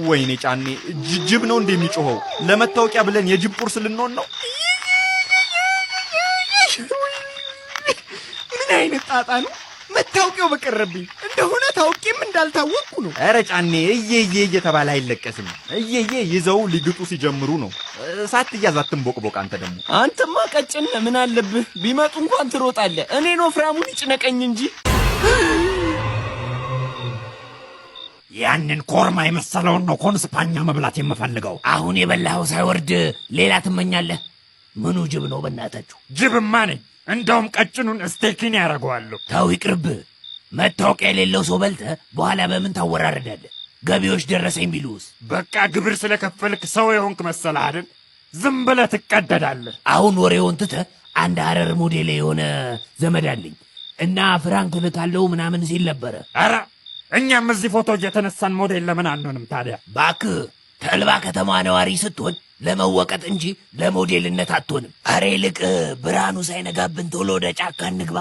ወይኔ ጫኔ፣ ጅብ ነው እንደሚጮኸው። ለመታወቂያ ብለን የጅብ ቁርስ ልንሆን ነው። ምን አይነት ጣጣ ነው? መታወቂያው በቀረብኝ እንደሆነ ታውቂም እንዳልታወቅኩ ነው። ኧረ ጫኔ፣ እየዬ እየተባለ አይለቀስም። እየዬ ይዘው ሊግጡ ሲጀምሩ ነው። ሳትያዝ አትንቦቅቦቅ። አንተ ደግሞ አንተማ ቀጭን ነህ፣ ምን አለብህ? ቢመጡ እንኳን ትሮጣለህ። እኔን ወፍራሙን ይጭነቀኝ እንጂ። ያንን ኮርማ የመሰለውን ነው ኮንስፓኛ መብላት የምፈልገው። አሁን የበላኸው ሳይወርድ ሌላ ትመኛለህ? ምኑ ጅብ ነው በእናታችሁ? ጅብማ ነኝ። እንደውም ቀጭኑን ስቴኪን ያደርገዋለሁ። ተው ይቅርብ። መታወቂያ የሌለው ሰው በልተህ በኋላ በምን ታወራረዳለህ? ገቢዎች ደረሰኝ ቢሉስ? በቃ ግብር ስለከፈልክ ሰው የሆንክ መሰለህ አይደል? ዝም ብለህ ትቀደዳለህ። አሁን ወሬውን ትተህ አንድ ሐረር ሞዴል የሆነ ዘመድ አለኝ እና ፍራንክ ልካለው ምናምን ሲል ነበረ። ኧረ እኛም እዚህ ፎቶ እየተነሳን ሞዴል ለምን አንሆንም ታዲያ? ባክህ ተልባ ከተማ ነዋሪ ስትሆን ለመወቀጥ እንጂ ለሞዴልነት አትሆንም። አሬ ይልቅ ብርሃኑ ሳይነጋብን ቶሎ ወደ ጫካ እንግባ።